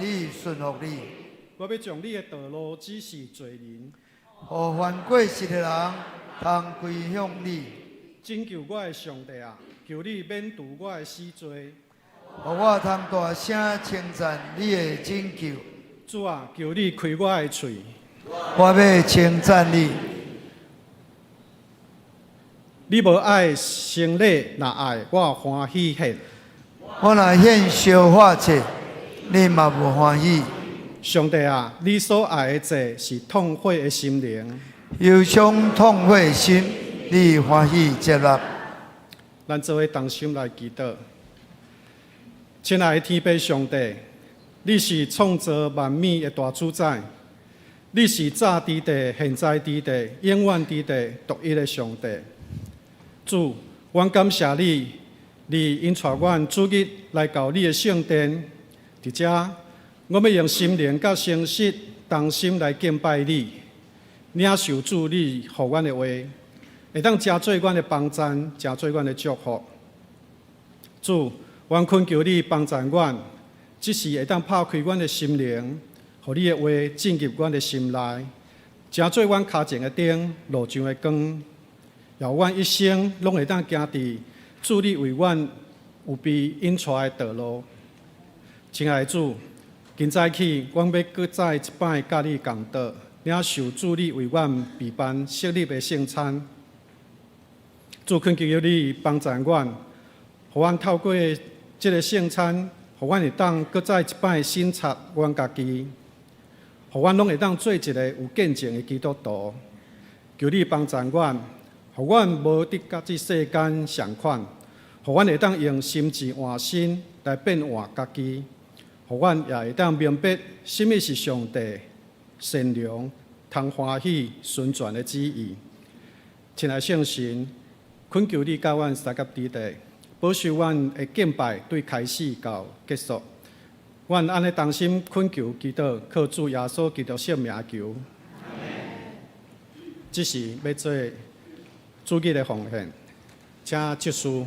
意順服你。我欲將你的道路指示罪人，予犯過失的人通歸向你。拯救我的上帝啊，求你免除我的死罪。予我通大聲稱讚你的拯救。主啊，求你開我的喙，我欲稱讚你。你無愛牲禮，若愛我歡喜獻。我若獻燒化祭，你嘛無歡喜。上帝啊，你所愛的祭是痛悔的心靈。憂傷痛悔的心，你歡喜接納。咱做伙同心來祈禱。親愛的天父上帝，你是創造萬物的大主宰，你是早佇地、現在佇地、永遠佇地獨一的上帝。主，阮感謝你，你引帶阮主日來到你的聖殿，佇遮，我欲用心靈佮誠實同心來敬拜你，領受主你予阮的話，會當成做阮的幫贊，成做阮的祝福。主，阮懇求你幫贊阮，這時會當拍開阮的心靈，予你的話進入阮的心內，成做阮跤前的燈，路上的光，予阮一生攏會當行佇主你為阮預備引帶的道路。親愛的主，今早起，阮欲閣再一擺佮你共桌，領受主你為阮備辦設立的聖餐。主懇求你幫贊阮，予阮透過這个聖餐，予阮會當閣再一擺省察阮家己，予阮攏會當做一个有見證的基督徒。求你幫贊阮，予阮無得佮這世間仝款，予阮會當用心志換身來變換家己，予阮也會當明白啥物是上帝善良、通歡喜、純全的旨意。親愛聖神，懇求你佮阮相佮佇地，保守阮的敬拜對開始到結束。阮按呢同心懇求祈禱，靠主耶穌基督聖名求。這時欲做主日的奉獻，請執事。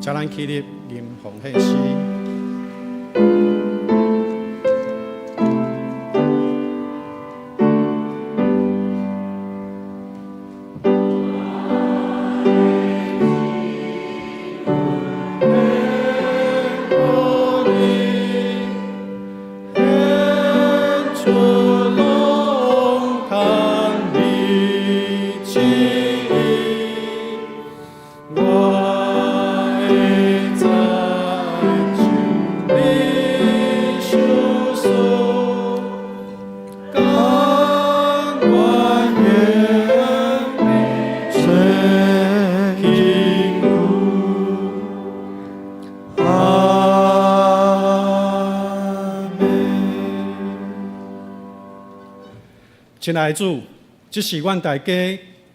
請咱起立，吟奉獻詩。親愛的主，這是阮大家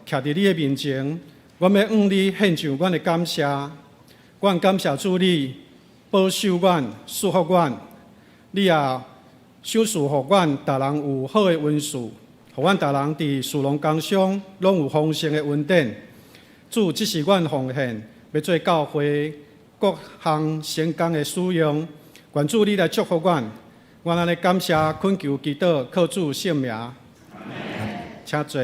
徛佇你的面前，阮欲向你獻上阮的感謝。阮感謝主你保守阮、祝福阮，你也賞賜予阮逐人有好的恩賜，予阮逐人佇事農工商攏有豐盛的恩典。主，這是阮奉獻，欲做教會各項聖工的使用，願主你來祝福阮，阮按呢感謝懇求祈禱，靠主聖名。請坐。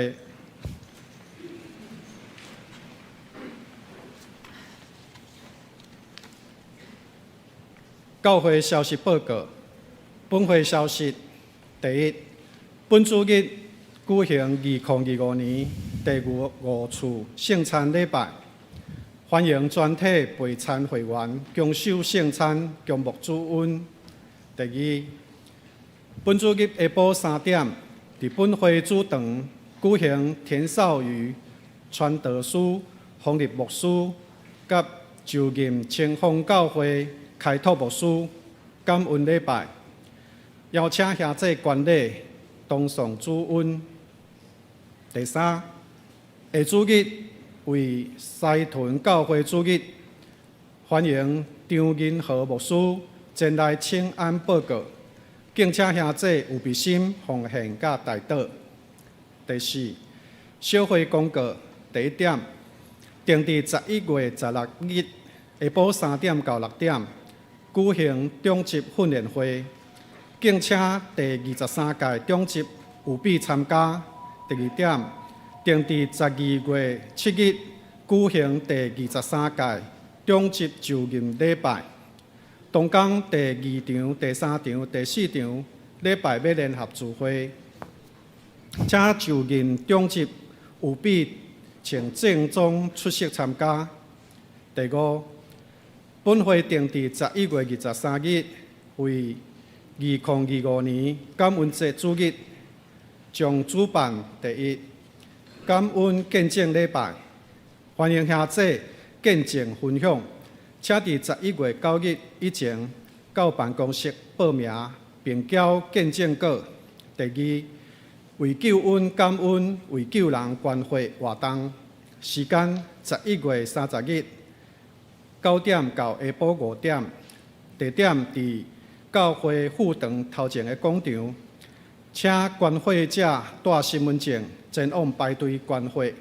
教會消息報告。本會消息：第一，本主日舉行2025年第五五次聖餐禮拜，歡迎全體備餐會員共守聖餐，共牧主恩。第二，本主日下晡3點，佇本會主堂舉行田少宇傳道師、方立牧師佮就任清風教會開拓牧師感恩禮拜，邀請兄弟觀禮同頌主恩。第三，下主日為西屯教會主日，歡迎張銀和牧師前來請安報告，敬請兄弟有備心奉獻佮代禱。第四，小會公告第一點，定佇11月16日下晡3點到6點舉行長執訓練會，敬請第23屆長執務必參加。第二點，定佇12月7日舉行第23屆長執就任禮拜，同工第二場、第三場、第四場禮拜欲聯合聚會，請就任長執務必穿正裝出席參加。第五，本會定佇11月23日為2025年感恩節主日，將主辦第一感恩見證禮拜，歡迎兄弟見證分享，請佇11月9日以前到辦公室報名並交見證稿。第二，為救恩感恩為救人關懷活動，時間11月30日9點到下晡5點，地點佇教會副堂頭前的廣場，請關懷者帶身份證前往排隊關懷。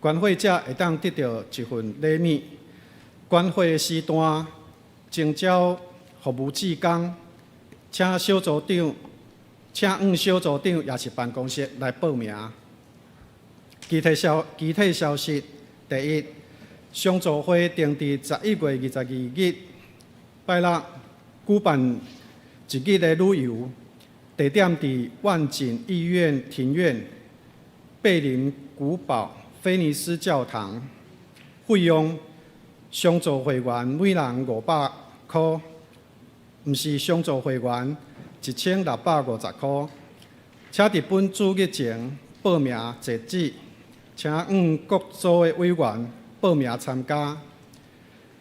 關懷者會當得著一份禮物。關懷的時段徵召服務志工，請小組長，請往小組長抑是辦公室來報名。其他消息，第一，商組會定佇11月22日拜六舉辦一日的旅遊，地點佇萬錦醫院庭院、貝林古堡、菲尼斯教堂。費用商組會員每人500箍，毋是商組會員1650箍。請佇本主日前報名截止，請往各組的委員報名參加。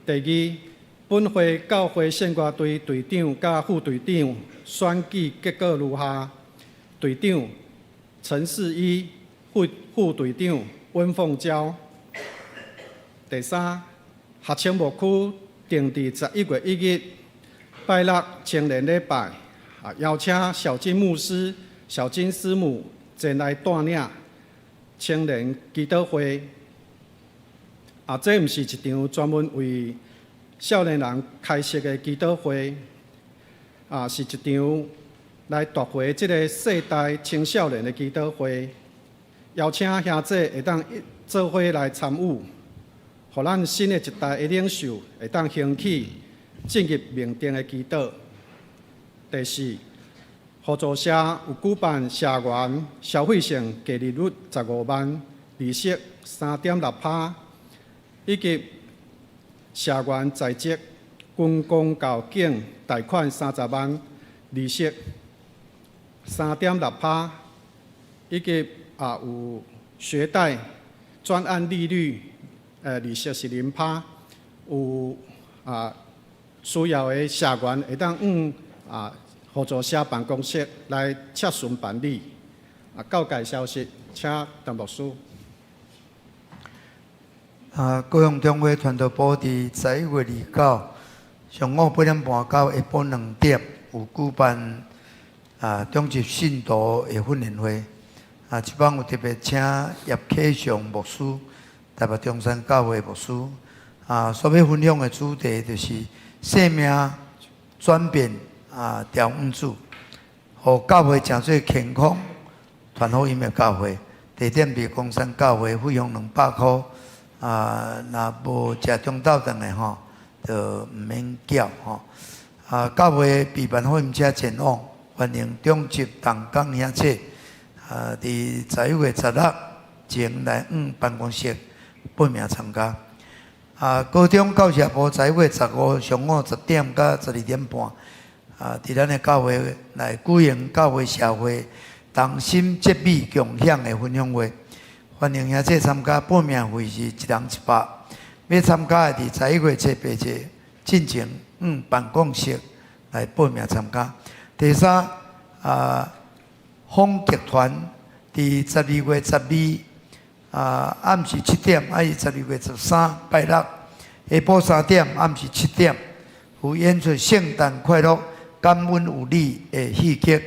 第二，本會教會聖歌隊隊長佮副隊長選舉結果如下：隊長陳世一，副隊長溫鳳嬌。第三，學青牧區定佇11月1日拜六青年禮拜，邀請小金牧師、小金師母前來帶領青年祈禱會。這毋是一場專門為少年人開設的祈禱會，是一場來奪回這个世代青少年的祈禱會。邀請兄弟會當做伙來參與，予咱新的一代的領袖會當興起進入命定的祈禱。第四，互助社有舉辦社員消費性低利率15萬，利息3.6%，以及社員在職軍公教警貸款30萬，利息3.6%，以及也有學貸專案利率，利息是0%，有需要的社員會當往互助社辦公室來洽詢辦理。教界消息，請鄧牧師。高雄中會傳道部佇11月29上午8點半到下晡2點有舉辦長執信徒的訓練會。這擺有特別請葉啟祥牧師，台北中山教會牧師，所欲分享的主題就是生命轉變啊，調往主，予教會成做健康傳福音的教會。地點佇岡山教會，費用200箍。若無食中晝頓的吼，就毋免繳吼。教會備辦福音車前往，歡迎長執同工兄姐。佇11月16前來往辦公室報名參加。高中教學部11月15上午10點到12點半，佇咱的教會來舉行教會社會同心結美共享的分享會，歡迎兄姐參加。報名費是一人100，欲參加的佇11月7、8日進前往辦公室來報名參加。第三，風劇團佇12月12暗時7點，抑是12月13拜六下晡3點，暗時7點，有演出《聖誕快樂，感恩有你》的戲劇。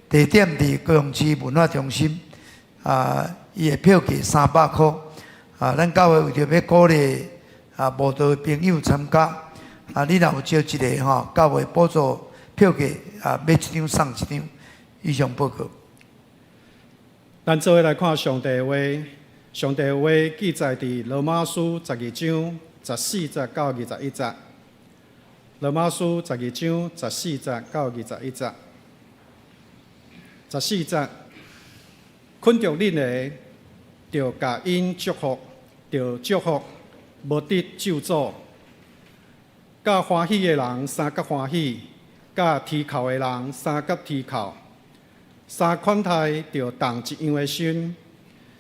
地點佇高雄市文化中心，伊的票價300箍。咱教會為著欲鼓勵無道的朋友參加，你若有招一个吼，教會補助票價買一張送一張。以上報告。咱做伙來看上帝的話，上帝的話記載佇羅馬書12章14節到21節。羅馬書十二章十四節到21節。14節，捆著恁的，著共𪜶祝福，著祝福，無得咒詛。佮歡喜的人相佮歡喜，佮啼哭的人相佮啼哭。三款待著同一樣的心，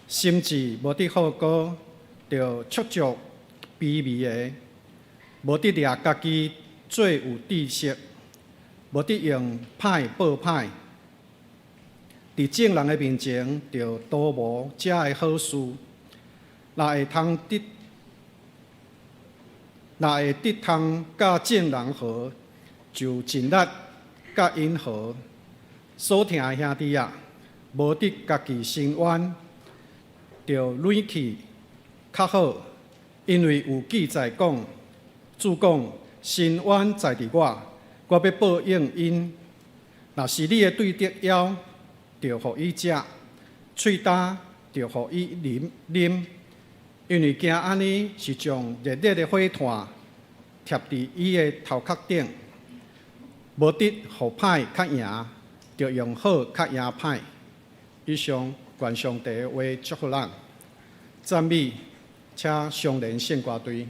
心志無得好高，著蓄足卑微的，無得掠家己做有知識，無得用歹報歹。佇眾人的面前，著圖謀遮的好事。若會得通佮眾人和，就盡力佮𪜶和。所疼的兄弟啊，無得家己伸冤，著軟去較好，因為有記載講，主講伸冤在佇我，我欲報應𪜶。若是你的對敵枵，著予伊食；喙焦，著予伊啉啉。因為行按呢是將熱熱的火炭疊佇伊的頭殼頂，無得予歹較贏，著用好較贏歹。以上願上帝的話祝福咱，讚美，請雙聯聖歌隊。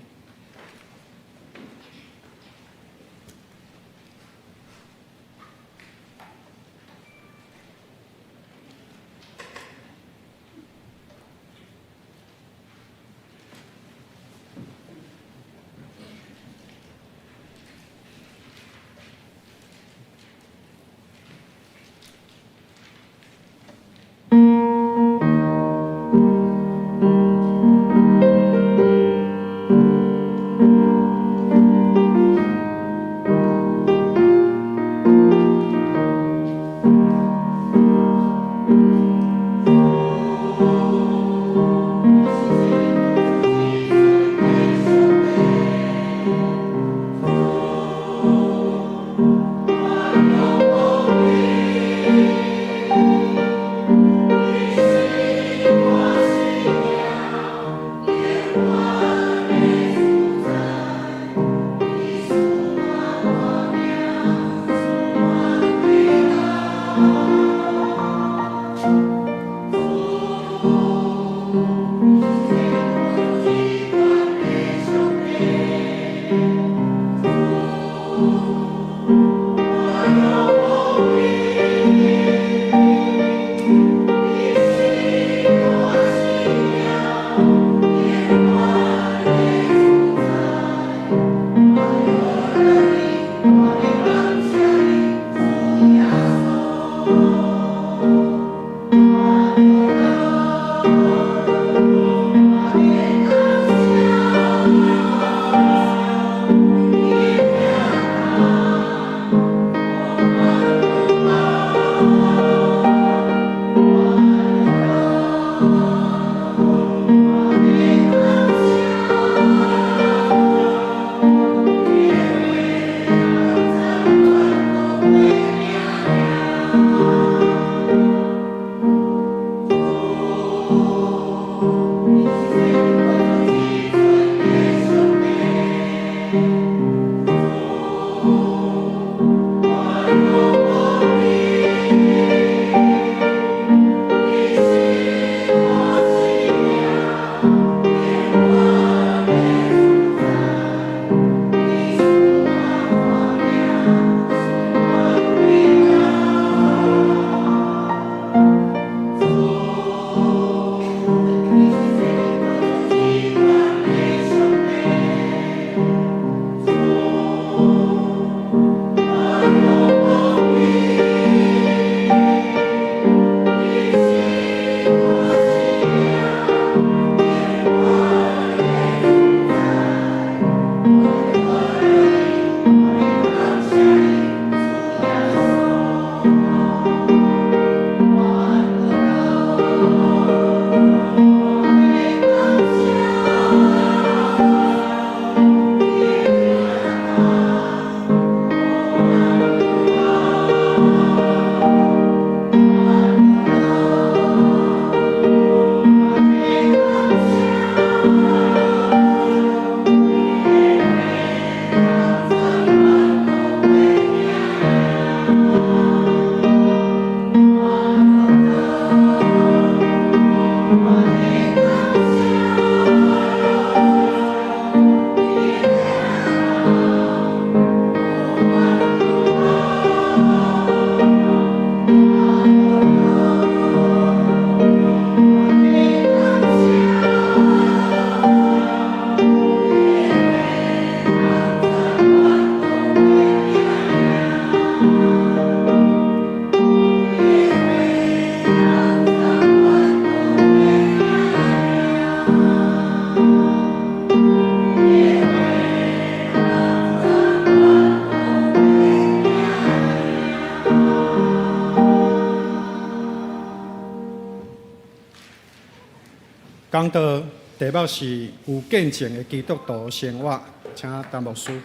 講道題目是有見證的基督徒生活，請陳牧師。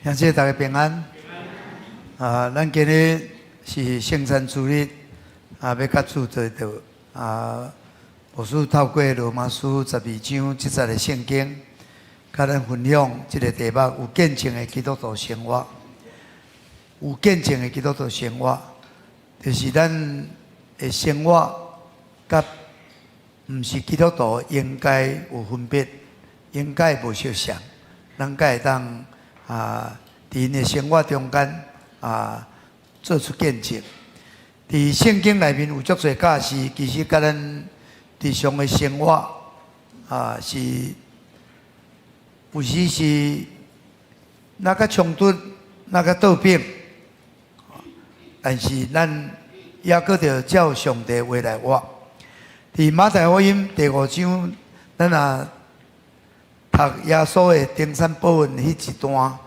兄弟大家平安。啊，咱今日是聖餐主日，啊，欲佮主做伙。啊，牧師透過羅馬書12章7節的聖經，佮咱分享這個題目：有見證的基督徒生活。有見證的基督徒生活，就是咱的生活，佮毋是基督徒應該有分別，應該無相像，咱該會當啊，佇𪜶的生活中間啊，做出見證。佇聖經內面有足濟教示，其實佮咱日常的生活啊，是有時是若較衝突，若較倒反，但是咱猶閣著照上帝話來活。佇馬太福音第五章，咱若讀耶穌的登山寶訓彼一段，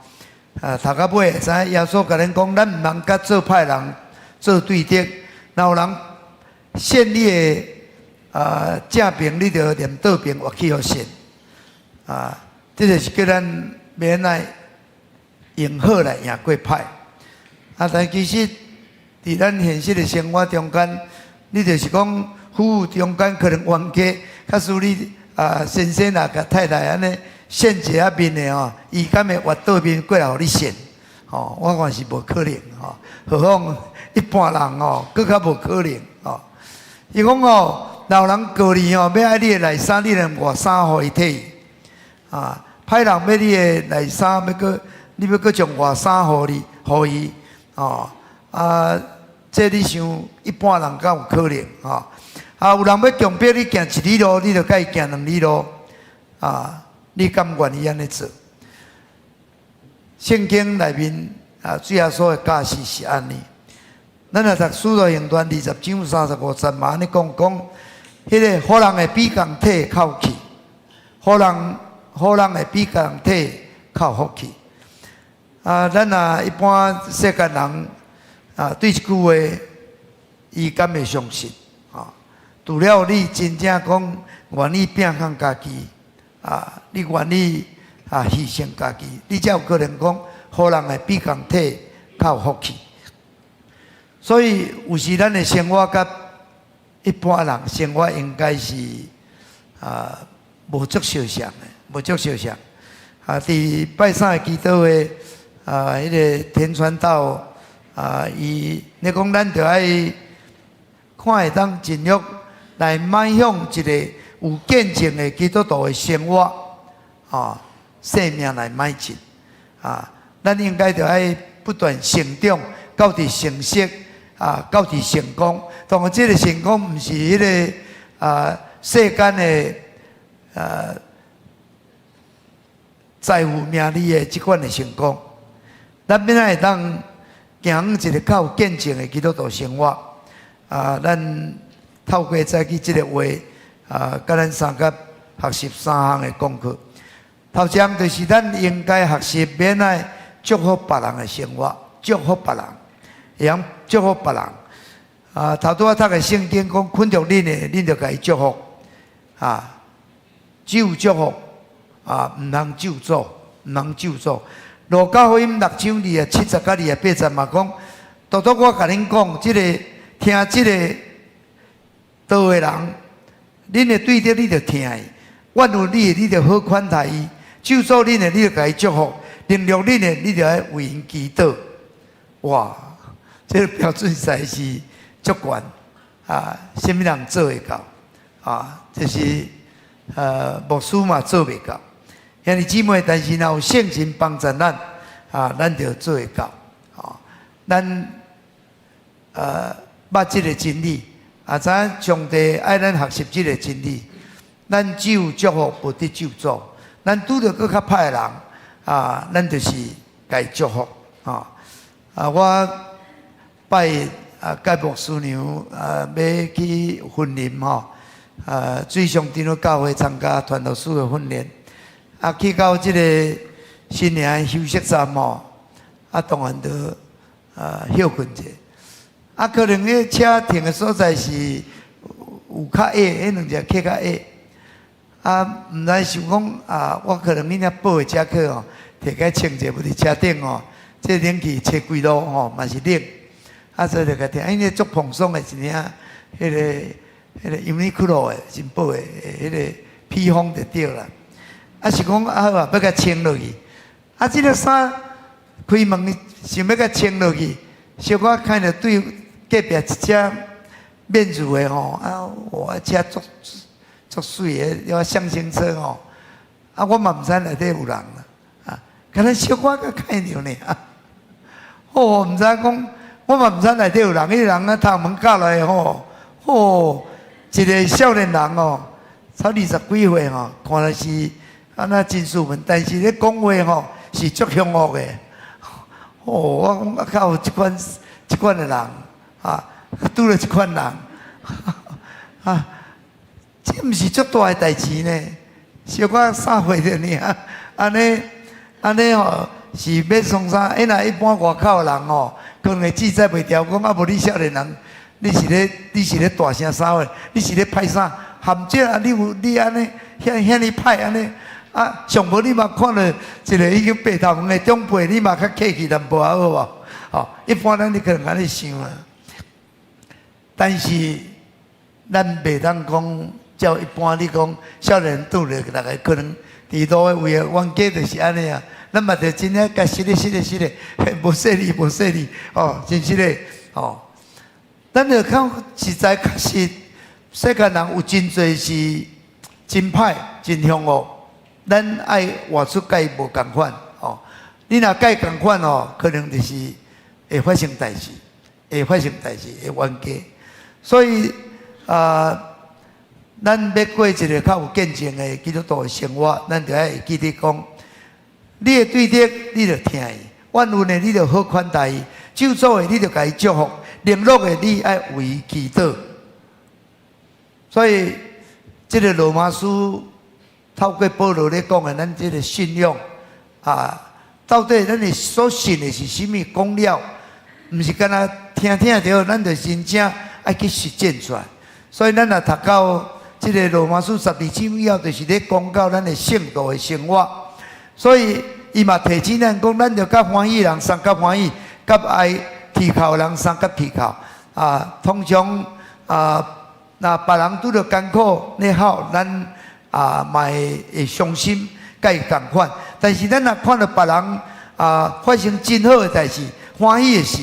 啊，讀到尾會知影耶穌共咱講，咱毋通佮做歹人做對敵。若有人扇你的啊正爿，你著連倒爿倚去予扇。啊，這就是叫咱欲按怎用好來贏過歹。啊，但其實佇咱現實的生活中間，你就是講夫婦中間可能冤家，假使你啊先生若共太太按呢扇一下面的吼，伊敢會倚倒面過來予你扇？吼，我看是無可能吼。何況一般人吼，閣較無可能吼。伊講吼，若有人告你吼，欲愛你的內衫，你連外衫予伊提。啊，歹人欲你的內衫，欲閣你欲閣將外衫予你，予伊，吼啊，這你想一般人敢有可能吼？啊，有人欲強迫你行一里路，你就共伊行兩里路，啊，你敢願意按呢做？聖經內面啊，主耶穌的教示是按呢。咱若讀《使徒行傳》20章35節嘛，按呢講講，彼個予人會比共體較有氣，予人會比共體較有福氣。啊，咱若一般世間人啊，對這句話，伊敢會相信？啊，除了你真正講願意摒空家己，啊，你願意啊犧牲家己，你才有可能講，予人會比共體較有福氣。所以有時咱的生活佮一般人生活應該是啊無足相像的，無足相像。啊，佇拜三的祈禱會啊，彼個田傳道啊，伊咧講咱著愛看會當盡力來邁向一個有見證的基督徒的生活啊，生命來邁進啊，咱應該著愛不斷成長，到佇成熟啊，到佇成功。當然，這個成功毋是彼個啊世間的啊財富名利的這款的成功。咱欲按怎會當行一個較有見證的基督徒生活啊，咱透過早起這個話啊，佮咱相佮學習三項的功課。頭一項就是咱應該學習欲按怎祝福別人的生活，祝福別人，會曉祝福別人。啊，頭拄仔讀的聖經講，困著恁的，恁就共伊祝福。啊，只有祝福，啊，毋通咒詛，毋通咒詛。路加福音6章27節佮28節嘛講，獨獨我共恁講，這個聽這個道的人，恁的對敵你著疼伊，怨恨你的，你著好款待伊；咒詛恁的，你著共伊祝福；凌辱恁的，你著愛為𪜶祈禱。哇，這個標準實在是足懸啊！啥物人做會到？啊，這是牧師嘛做袂到。兄弟姊妹，但是若有聖神幫助咱，啊，咱就做會到。啊，咱捌這個真理，啊，知影上帝愛咱學習這個真理，咱只有祝福，無得咒詛。咱拄著閣較歹的人，啊，咱就是共伊祝福。啊，啊，我拜啊，佮牧師娘啊，欲去雲林吼，啊，水上長老教會參加傳道師的訓練，啊，去到這個新營休息站吼，啊，當然就啊歇睏者，啊，可能彼車停的所在是有有較矮，彼兩隻客較矮。啊，毋知想講啊，我可能恁遐報的遮去吼，提共穿者，無佇車頂吼，這冷氣吹幾度吼，嘛是冷。啊，所以就共聽，因為足蓬鬆的一領，彼個 Uniqlo 的，真薄的，彼個披風就對啦。啊，是講啊好啊，欲共穿落去。啊，這个衫開門想欲共穿落去，小可看著對隔壁一隻面子的吼，啊，哇，車足足媠的，了雙星車吼，啊，我嘛毋知內底有人啦，啊，敢若小可閣看著呢，哦，毋知講，我嘛毋知內底有人，彼個人啊，頭門鉸來吼，哦，一个少年人哦，才二十幾歲吼，看來是按呢真斯文，但是咧講話吼是足兇惡的。哦，我講啊，較有這款的人啊，拄著這款人，啊，這毋是足大的代誌呢，小可啥歲著爾，按呢按呢吼是欲創啥？欸，若一般外口的人吼，可能會記載袂牢，講啊無你少年人，你是咧大聲啥話？你是咧歹啥？含這啊，你有你按呢遐遐爾歹按呢？啊，上無你嘛看著一个已經白頭毛的長輩，你嘛較客氣淡薄仔好無？吼，一般咱你可能按呢想啊。但是咱袂當講照一般你講少年拄著逐个可能佇路的位的冤家就是按呢啊。咱嘛著真正共實咧實咧實咧，無細膩無細膩，哦，真實咧，哦。咱著看實在確實，世間人有真濟是真歹、真兇惡，咱愛活出共伊無仝款，哦。你若共伊仝款哦，可能就是會發生代誌，會發生代誌，會冤家。所以啊，咱欲過一个較有見證的基督徒的生活，咱著愛會記得講，你的對敵，你著疼伊；怨恨的，你著好款待伊；咒詛的，你著共伊祝福；凌辱的，你愛為伊祈禱。所以，這个羅馬書透過保羅咧講的，咱這个信仰啊，到底咱的所信的是啥物？講了，毋是干焦聽聽著，咱著真正愛去實踐出來。所以，咱若讀到這个羅馬書12章以後，就是咧講到咱的聖徒的生活。所以，伊嘛提醒咱講，咱著佮歡喜人相佮歡喜，佮愛啼哭人相佮啼哭。啊，通常啊，若別人拄著艱苦咧哭，咱啊嘛會傷心，共伊仝款。但是咱若看著別人啊發生真好的代誌，歡喜的事，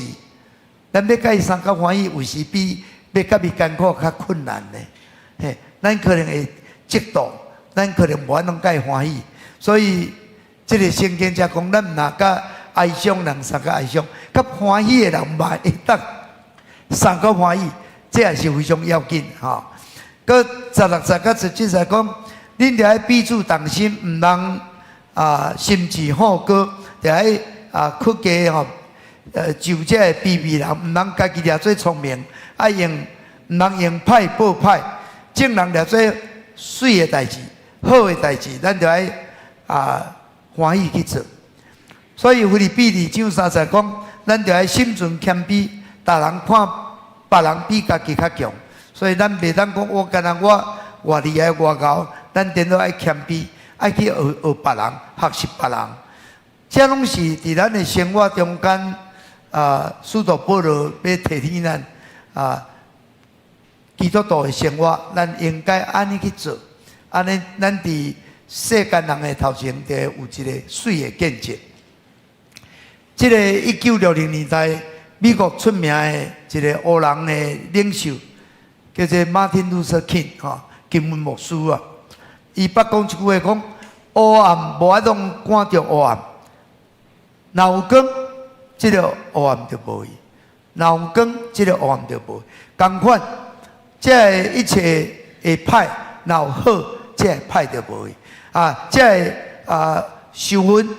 咱欲共伊相佮歡喜，有時比欲佮伊艱苦較困難呢。嘿，咱可能會嫉妒，咱可能無法度共伊歡喜。所以，這个聖經才講，咱毋若佮哀傷人相佮哀傷，佮歡喜的人嘛會當相佮歡喜，這也是非常要緊吼。閣16節佮17節講，恁著愛彼此同心，毋通啊心志好高，著愛啊屈低吼，就這个卑微人，毋通家己掠做聰明，愛用毋通用歹報歹，眾人掠做媠的代誌、好的代誌，咱著愛啊歡喜去做。所以腓立比二章三節講，咱著愛心存謙卑，逐人看別人比家己較強。所以咱袂當講我敢若我偌厲害偌𠢕，咱顛倒愛謙卑，愛去學學別人，學習別人。這攏是佇咱的生活中間啊，使徒保羅欲提醒咱啊，基督徒的生活，咱應該按呢去做，按呢咱佇世間人的頭前，就會有一個媠的見證。這个1960年代美國出名的一个黑人的領袖，叫做馬丁路德金吼，金恩牧師啊。伊捌講一句話講：黑暗無法度趕著黑暗，若有光，這个黑暗就無去；若有光，這个黑暗就無去。仝款，這个一切的歹，若有好，這个歹就無去。啊，這个啊仇恨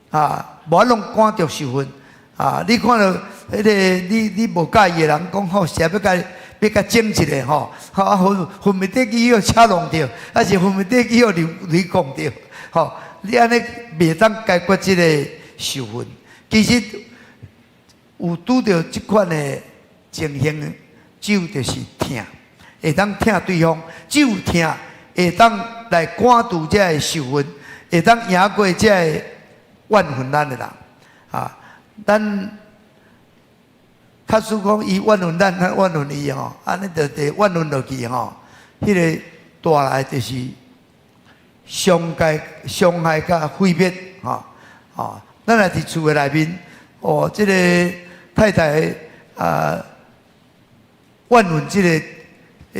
啊，無法度趕著仇恨啊！你看著彼个你無佮意的人講好，誰欲共欲共整一下吼？吼啊，分分袂得去予車弄著，抑是分袂得去予雷公著，吼！你按呢袂當解決這个仇恨。其實有拄著這款的情形，只有就是疼。會當疼對方，只有疼會當來趕除這个仇恨，會當贏過這个怨恨咱的人。啊，咱假使講伊怨恨咱，咱怨恨伊吼，按呢就就怨恨落去吼，彼个帶來就是傷害、傷害佮毀滅吼。吼，咱若佇厝的內面，哦，這个太太啊怨恨這个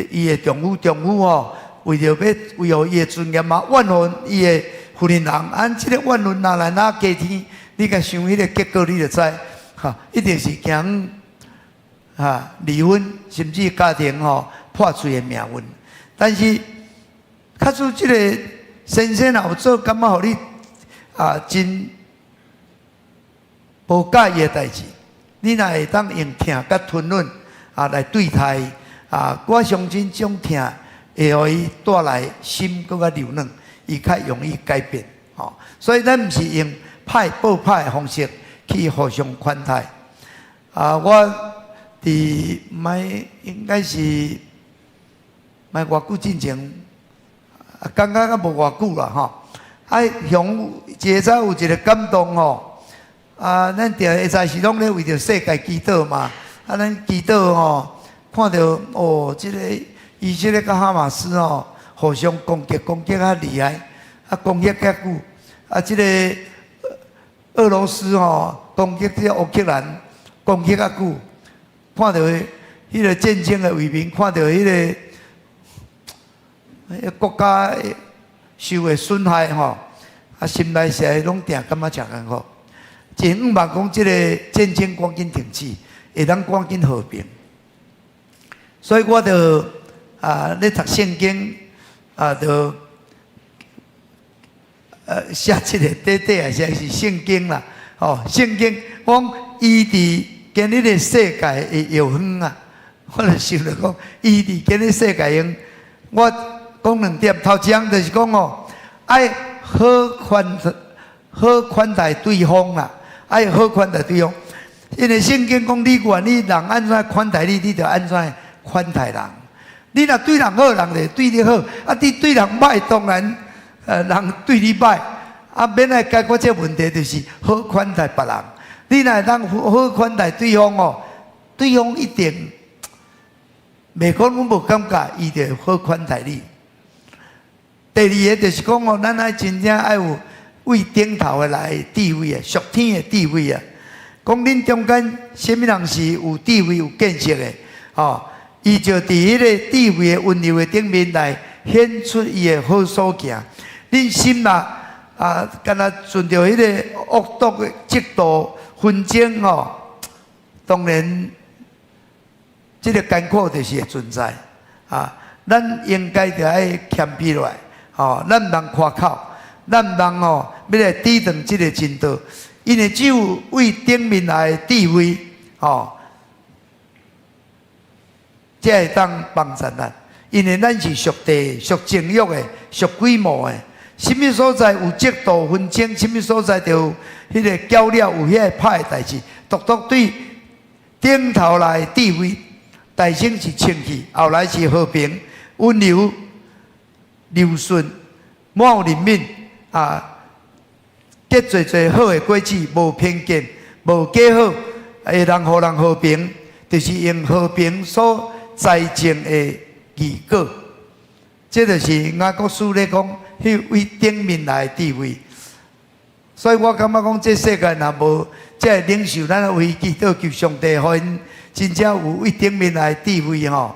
伊的丈夫，丈夫吼為著欲維護伊的尊嚴嘛，怨恨伊的婦人人，按這个怨恨若來若加添，你共想彼个結果，你就知，哈，一定是驚哈離婚，甚至家庭吼破碎的命運。但是，假使這个先生若有做，感覺予你啊真無佮意的代誌，你若會當用疼佮吞忍啊來對待啊，我相信這種疼會予伊帶來心閣較柔軟，伊較容易改變。吼，所以咱毋是用歹報歹的方式去互相款待。啊，我佇買應該是毋知偌久進前，啊，感覺閣無偌久啦吼。啊，向一下早有一個感動吼，啊，咱定下早時攏咧為著世界祈禱嘛。啊，咱祈禱吼，看著哦，這個以色列佮哈馬斯吼，互相攻擊，攻擊較厲害，啊，攻擊較久。啊，這個俄羅斯吼攻擊這個烏克蘭，攻擊較久。看著彼個戰爭的畫面，看著彼個國家受的損害吼，啊，心內實在攏定感覺誠艱苦。真向望講，這個戰爭趕緊停止，會當趕緊和平。所以我就啊咧讀聖經啊，就寫這個短短啊，寫是聖經啦。吼，聖經講伊佇今日的世界的藥方啊，我就想著講，醫治今日世界用，我講兩點，頭一項就是講哦，愛好款待對方啦，愛好款待對方。因為聖經講，你願意人按怎款待你，你就按怎款待人。你若對人好，人就對你好；啊，你對人歹，當然人對你歹。啊，欲來解決這個問題，就是好款待別人。你若會當好款待對方哦，對方一定袂講攏無感覺，伊就好款待你。第二个就是講哦，咱愛真正愛有位頂頭的來智慧啊，屬天的智慧啊。講恁中間啥物人是有智慧、有見識的，吼，伊就佇彼个智慧的溫柔的頂面來顯出伊的好所行。恁心若啊，敢若存著彼个惡毒的嫉妒紛爭吼，當然這个艱苦就是會存在啊。咱應該著愛謙卑落來，吼，咱毋通誇口，咱毋通吼欲來抵擋這个真道，因為只有位頂面來的智慧，吼，才會當幫助咱。因為咱是屬地、屬情欲的、屬鬼魔的。啥物所在有嫉妒紛爭，啥物所在就有彼个攪了，有彼个歹的代誌，獨獨對頂頭來智慧，大先是清氣，後來是和平、溫柔、柔順、滿有憐憫啊，結濟濟好的果子，無偏見，無假好，會當予人和平，就是用和平所栽種的義果。這就是雅各書咧講，彼位頂面來的智慧。所以我感覺講，這世界若無這个領袖，咱為祈禱求上帝，予𪜶真正有位頂面來的智慧吼，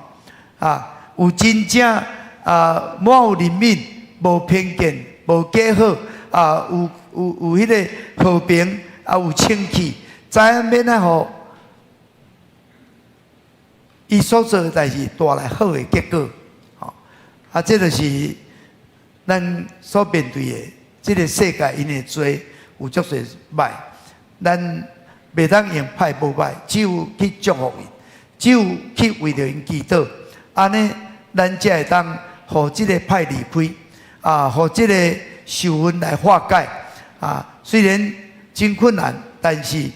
啊，有真正啊滿有憐憫，無偏見，無假好，啊，有彼个和平，啊，有清氣，知影欲按怎予伊所做的代誌帶來好的結果，吼，啊，這就是咱所面對的這个世界，𪜶的罪有足濟歹，咱袂當用歹報歹，只有去祝福𪜶，只有去為著𪜶祈禱，按呢，咱才會當予這个歹離開，啊，予這个仇恨來化解，啊，雖然真困難，但是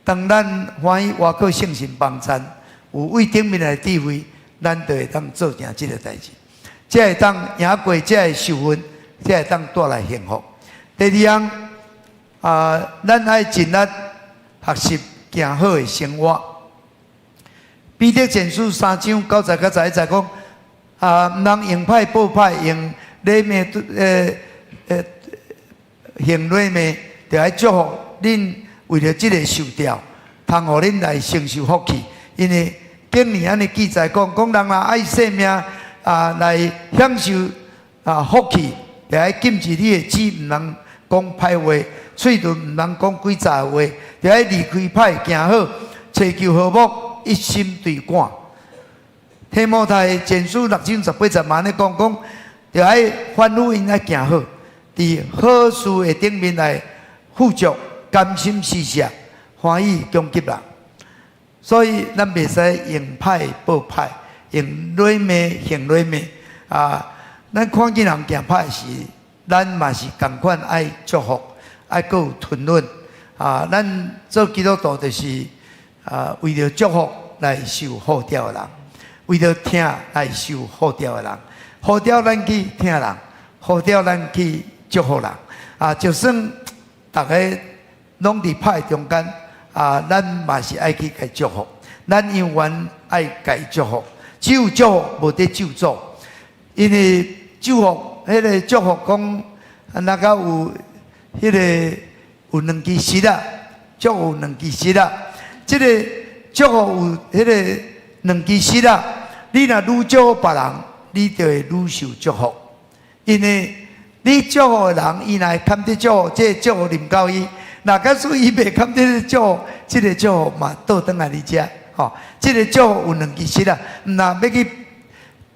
當咱歡喜倚靠聖神幫贊，有位頂面的智慧，咱就會當做成這個代誌，才會當贏過這个受訓，才會當帶來幸福。第二項啊，咱愛盡力學習行好的生活。彼得前書3章9節佮11節講啊，毋通用歹報歹，用禮貌行禮貌，著愛祝福恁為著這个受召，通予恁來承受福氣。因為經文按呢記載講，講人若愛性命啊來享受啊福氣，著愛禁止你的舌，毋通講歹話，喙唇毋通講詭詐話，著愛離開歹行好，尋求和睦，一心追趕。提摩太前書6章18節嘛按呢講，講著愛凡夫𪜶愛行好，佇好事的頂面來富足，甘心施捨，歡喜供給人。所以咱袂使用歹報歹，用禮貌行禮貌啊！咱看見人行歹時，咱嘛是仝款愛祝福，愛閣有吞忍啊！咱做基督徒就是啊，為著祝福來受呼召的人，為著疼來受呼召的人，呼召咱去疼人，呼召咱去祝福人啊！就算逐个攏佇歹中間啊，咱嘛是愛去共祝福，咱永遠愛共祝福，只有祝福無得咒詛，因為祝福彼个祝福講，啊，若閣有彼个有兩支舌啊，祝福有兩支舌啊，這个祝福有彼个兩支舌啊，你若愈祝福別人，你就會愈受祝福，因為你祝福的人，伊若會堪得祝福，這个祝福臨到伊。若假使伊袂堪得祝福，這个祝福嘛倒轉來你遮，吼，這个祝福有兩支舌啊，毋若欲去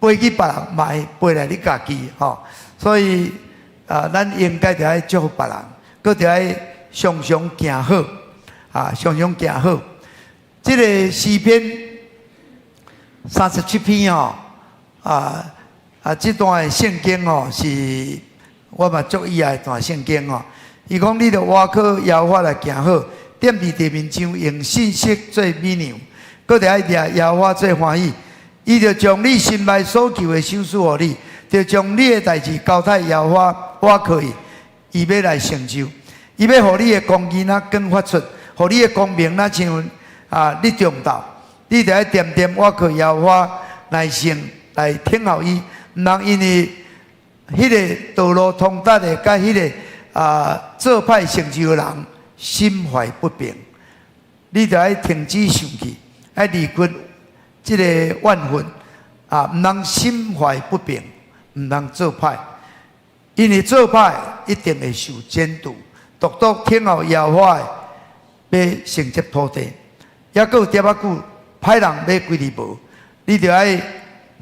飛去別人，嘛會飛來你家己，吼。所以啊，咱應該著愛祝福別人，閣著愛常常行好，啊，常常行好。這个詩篇37篇吼，啊啊，這段的聖經吼是我嘛足喜愛的段聖經吼。伊講你著倚靠耶和華來行好，踮佇地面上用信實做美糧，閣著愛掠耶和華做歡喜。伊就將你心內所求的賞賜予你，就將你的代誌交託耶和華，倚靠伊，伊欲來成就。伊欲予你的公義若光發出，予你的光明若像啊日中晝。你著愛恬恬倚靠耶和華，耐性來等候伊，毋通因為彼个道路通達的，佮彼个啊做歹成就的人心懷不平。你著愛停止生氣，愛離開這个怨恨啊，毋通心懷不平，毋通做歹，因為做歹一定會受剪除。獨獨等候耶和華的，欲承接土地，猶閣有點仔久，歹人欲歸去無，你著愛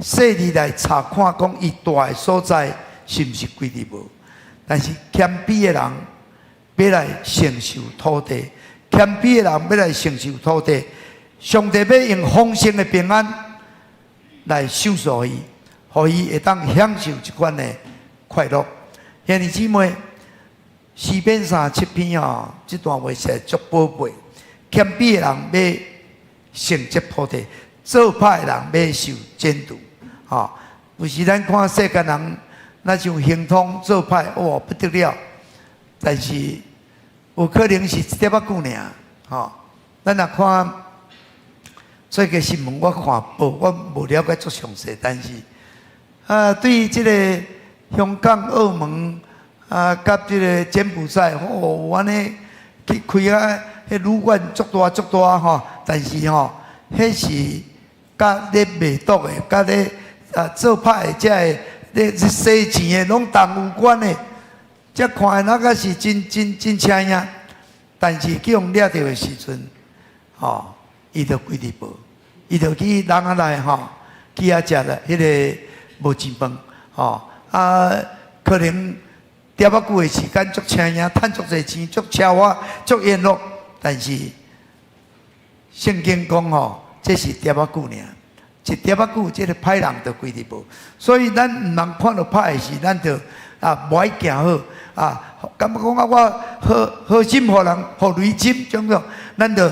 細膩來查看，講伊蹛的所在是毋是歸去無？但是謙卑的人欲來承受土地，謙卑的人欲來承受土地，上帝欲用豐盛的平安來賞賜伊，予伊會當享受這款的快樂。兄弟姊妹，詩篇三十七篇哦，這段話實在足寶貝。謙卑的人欲承接土地，做歹的人欲受剪除。吼，有時咱看世間人，若像亨通做歹，哇不得了！但是有可能是一點仔久爾，吼。咱若看最近新聞，我看報，我無了解足詳細，但是啊，對這个香港、澳門啊，佮這个柬埔寨，哦，按呢去開啊，彼旅館足大足大吼，但是吼，彼是佮咧賣毒的，佮咧啊做歹的，這个咧洗錢的，攏同有關的。這看的那個是真真真請影，但是去予掠著的時陣，吼，伊就歸佇無，伊就去籠仔內吼，去遐食了彼个無錢飯，吼啊，可能點仔久的時間足請影，趁足濟錢，足奢華，足宴樂，但是聖經講吼，這是點仔久爾，一點仔久，這个歹人就歸佇無，所以咱毋通看著歹的時，咱就啊無愛行好啊，感覺講啊，我好好心予人，予雷針，種種，咱就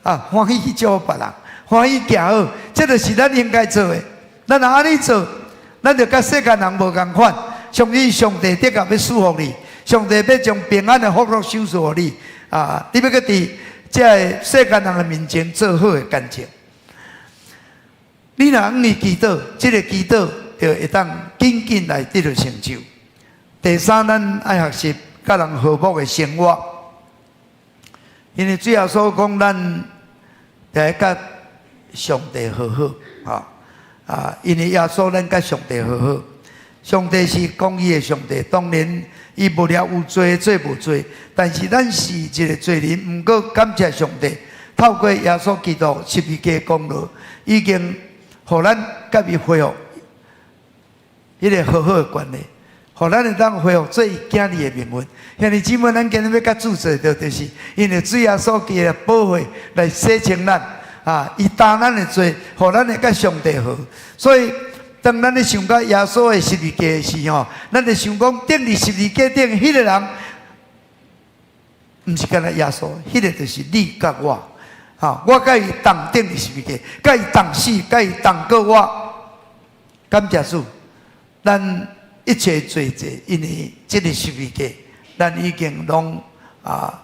啊歡喜去祝福別人，歡喜行好，這就是咱應該做的。咱若按呢做，咱就佮世間人無仝款。相信上帝的確欲賜福你，上帝欲將平安的福祿賞賜予你啊！你欲閣佇這个世間人的面前做好的見證。你若向伊祈禱，這个祈禱就會當緊緊來得著成就。第三，咱愛學習佮人和睦的生活，因為主耶穌講，咱著愛佮上帝和好，啊啊！因為耶穌，咱佮上帝和好。上帝是公義的上帝，當然伊無了有罪做無罪，但是咱是一個罪人。毋過感謝上帝，透過耶穌基督十字架功勞，已經予咱佮伊恢復彼个和好的關係，予咱會當恢復做伊囝兒的名分。兄弟姊妹，咱今日欲佮主做著，就是因為主耶穌基督的寶血來洗清咱，啊，伊擔咱的罪，予咱會佮上帝和。所以，當咱咧想到耶穌的十字架的時候，咱就想講，釘佇十字架頂彼个人，毋是干焦耶穌，彼个就是你佮我。哈，我佮伊同釘佇十字架，佮伊同死，佮伊同過活。感謝主，咱一切罪債，因為這个十字架，咱已經攏啊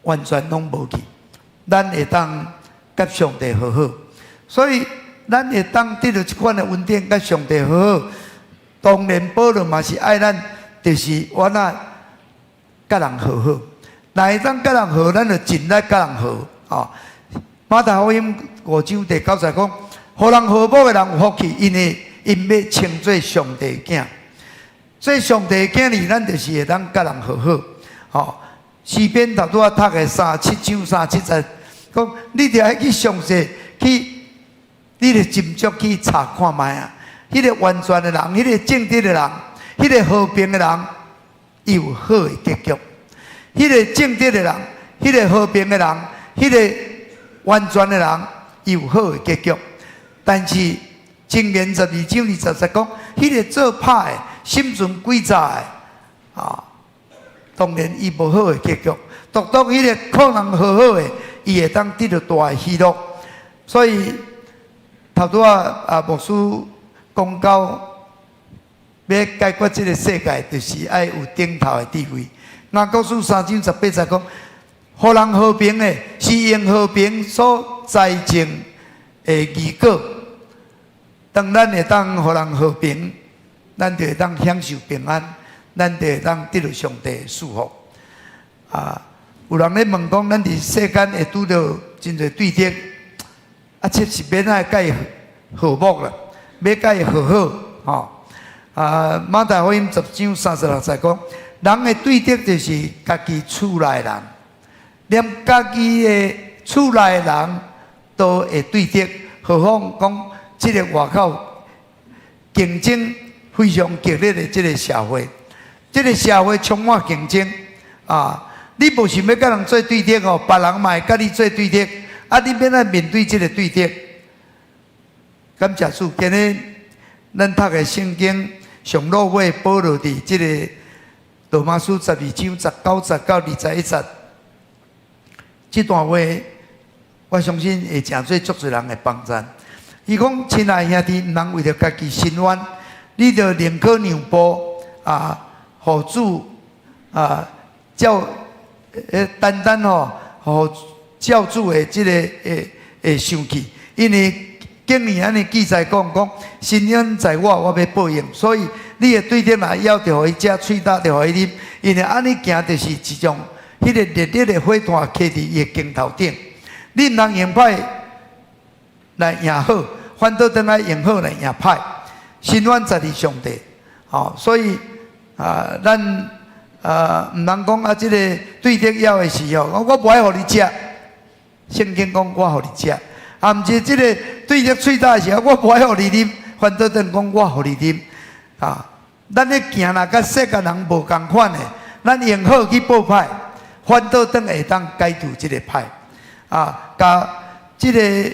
完全攏無去，咱會當佮上帝和好。所以，咱會當得著這款的恩典，佮上帝和好。當然，保羅嘛是愛咱，就是我若佮人和好。若會當佮人和，咱就盡力佮人和。啊，馬太福音五章第九節講，予人和睦的人有福氣，因為𪜶欲稱做上帝囝。做上帝囝兒，咱就是會當佮人和好。吼，詩篇頭拄仔讀的三七章三七節，講你著愛去詳細去。你著斟酌去查看覓啊！彼个完全的人，彼个正直的人，彼个和平的人，伊有好的結局。彼个正直的人，彼个和平的人，彼个完全的人，伊有好的結局。但是箴言12章20節講，彼个做歹的、心存詭詐的，啊，當然伊無好的結局。獨獨彼个勸人和好的，伊會當得著大的喜樂。所以，頭拄仔啊，牧師講到欲解決這个世界，就是愛有頂頭的智慧。雅各書3章18節講，予人和平的，是用和平所栽種的義果。當咱會當予人和平，咱就會當享受平安，咱就會當得著上帝的祝福。啊，有人咧問講，咱佇世間會拄著真濟對敵。啊，這是欲按怎佮伊和睦啦，欲佮伊和好，吼。啊，馬太福音10章36節講，人的對敵就是家己厝內人，連家己的厝內人都會對敵，何況講這个外口競爭非常激烈的這个社會，這个社會充滿競爭啊！你無想欲佮人做對敵哦，別人嘛會佮你做對敵。啊！你欲按怎面對這个對敵？感謝主，今日咱讀的聖經上落尾保羅佇這个羅馬書12章19節到21節，這段話，我相信會誠濟足濟人的幫贊。伊講：親愛兄弟，毋通為著家己伸冤，你著寧可讓步啊，予主啊，照單單吼，予照主的這个會會生氣，因為經裡按呢記載講講，伸冤在我，我欲報應，所以你的對敵若枵，著予伊食；喙焦，著予伊啉。因為按呢行，就是一種彼个烈烈的火炭，磕佇伊的肩頭頂。你毋通用歹來贏好，反倒轉來用好來贏歹。伸冤在佇上帝，吼，所以啊，咱啊毋通講啊，這个對敵枵的時候，我無愛予你食。聖經講我予你食，啊，毋是這个對敵喙焦的時候，我無愛予你啉，反倒轉講我予你啉。啊，咱咧行若佮世間人無仝款的，咱用好去報歹，反倒轉會當解除這个歹。啊，共這个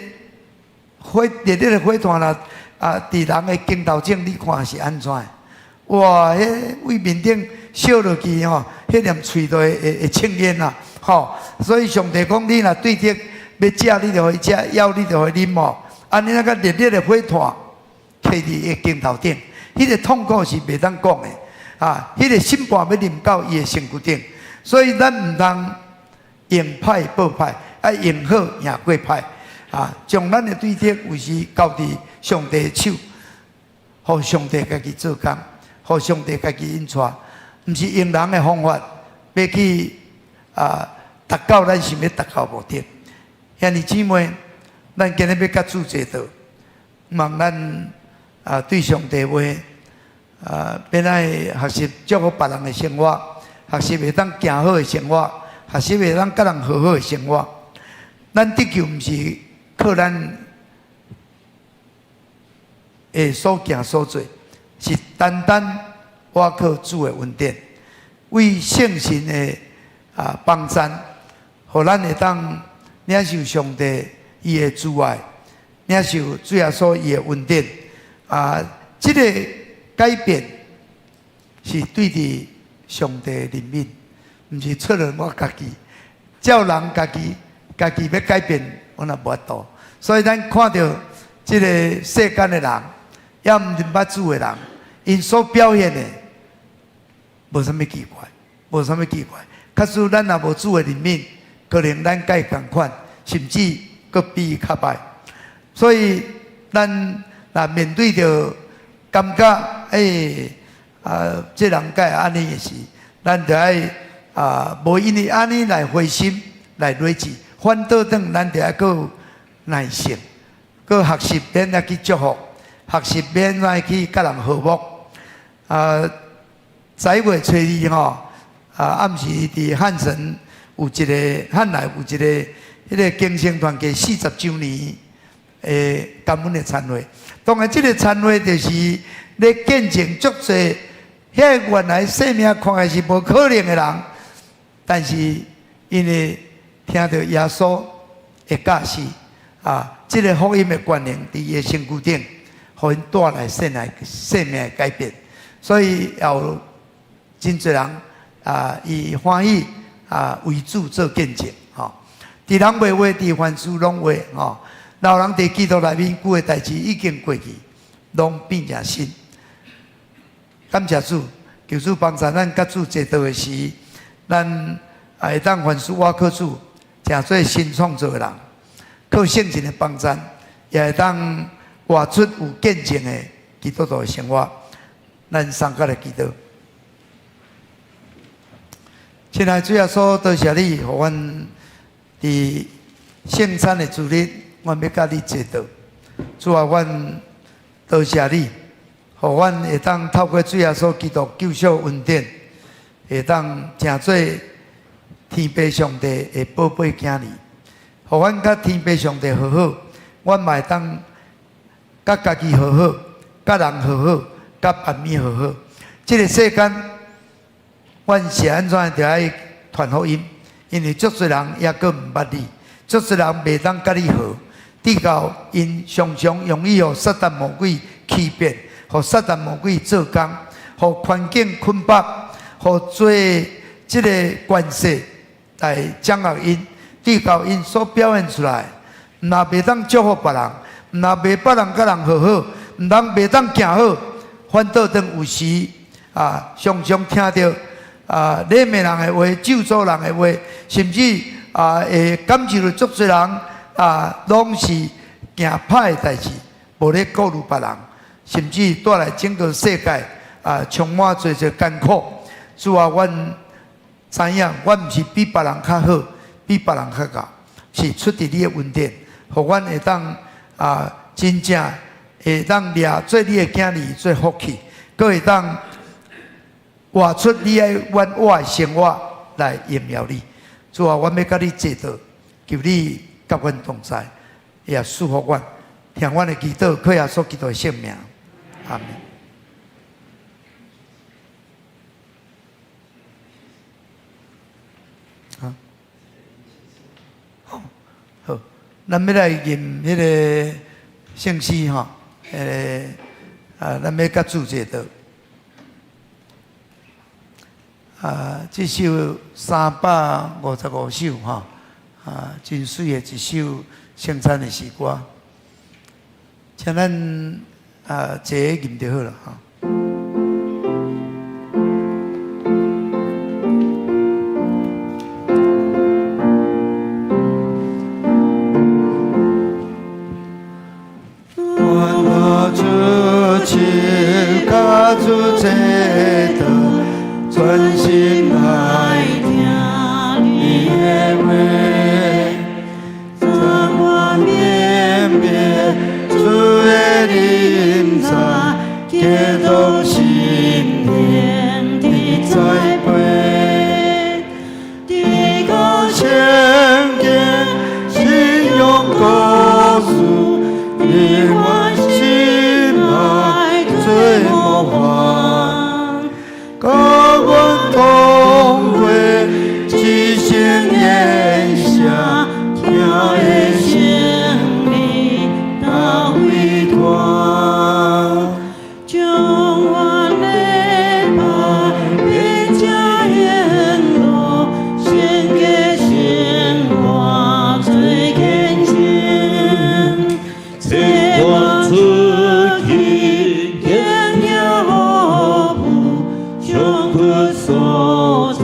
火熱烈的火炭啦，啊，佇人的肩頭頂，你看是按怎？哇，彼對面頂燒落去吼，彼粒喙都會會會青煙啊！吼，所以上帝講，你若對敵欲食你就予伊食，枵你就予伊啉吼。按呢那個熱熱的火炭，徛佇伊肩頭頂，彼個痛苦是袂當講的啊！彼個審判欲臨到伊的身軀頂，所以咱毋通用歹報歹，愛用好贏過歹啊！將咱的對策有時交佇上帝的手，予上帝家己做工，予上帝家己引帶，毋是用人的方法欲去啊達到咱想欲達到目的。兄弟姊妹，咱今日欲佮主齊道，望咱啊對上帝話啊，欲來學習祝福別人的生活，學習會當行好的生活，學習會當佮人和好的生活。咱得救毋是靠咱的所行所做，是單單倚靠主的恩典，為聖神的啊幫贊，予咱會當領受上帝伊的慈愛，領受主耶穌伊的恩典啊！這個改變是對佇上帝的憐憫，毋是出自我家己。照人家己，家己欲改變，阮也無法度。所以咱看著這個世間的人，猶毋認捌主的人，𪜶所表現的，無啥物奇怪，無啥物奇怪。假使咱若無主的憐憫，可能咱佮伊仝款，甚至閣比伊較歹。所以咱若面對著感覺，欸，啊，這人敢會按呢的時，咱著愛啊，無因為按呢來灰心，來累志，反倒轉咱著愛閣有耐性，閣學習欲按怎去祝福，學習欲按怎去佮人和睦。啊，11月初二吼，啊，暗時佇漢神有一個漢內有一個彼個更生團契40週年的感恩的餐會。當然，這個餐會就是咧見證足濟，遐原來生命看起來是無可能的人，但是𪜶會聽著耶穌的教示，啊，這個福音的權能佇伊的身軀頂，予𪜶帶來生命的改變。所以也有真濟人啊，伊歡喜啊為主做見證，吼。佇人袂話，佇凡事攏話，吼。老人佇基督內面，舊的代誌已經過去，攏變成新。感謝主，求主幫助咱佮主齊道的時，咱會當凡事倚靠主，成做新創造的人，靠聖神的幫助，也會當活出有見證的基督徒的生活。咱三個來祈禱。親愛的主耶穌，多謝你，予阮佇聖餐的主日，阮欲佮你齊道。主啊，阮多謝你，予阮會當透過主耶穌基督救贖恩典，會當成做天父上帝的寶貝囝兒，予阮佮天父上帝和好，阮嘛會當佮家己和好，佮人和好，佮萬物和好。這個世間，阮是按怎著愛傳福音？因為足濟人猶閣毋捌你，足濟人袂當佮你和，直到𪜶常常容易予撒旦魔鬼欺騙，予撒旦魔鬼做工，予環境捆綁，予做這個權勢來掌握𪜶，直到𪜶所表現出來，毋若袂當祝福別人，毋若袂別人佮人和好，毋通袂當行好，反倒轉有時啊，常常聽著啊，禮罵人的話，咒詛人的話，甚至啊會感受著足濟人啊，攏是行歹的代誌，無咧顧慮別人，甚至帶來整個世界啊充滿濟濟艱苦。主啊，阮知影，阮毋是比別人較好，比別人較𠢕，是出佇你的恩典，予阮會當啊真正會當掠做你的囝兒做福氣，閣會當活出你愛阮活的生活來榮耀你。主啊，阮欲佮你齊道，求你佮阮同在，也賜福阮，聽阮的祈禱，靠耶穌基督的聖名，阿門。好，好，咱欲來吟彼個聖詩吼，啊，咱欲佮主齊道。啊，這首355首吼，啊，真媠的一首聖餐的詩歌，請咱啊坐吟就好了哈。願主手佮主坐道，專心來聽你的話，讓我明白主的臨在，激動心靈的栽培，天國聖經信仰故事，你我心愛做模範，佮阮同過一生宴席，聽的勝利大會團，將阮禮拜變成宴樂，聖潔生活做見證，請我出去，見耶和華，將苦所在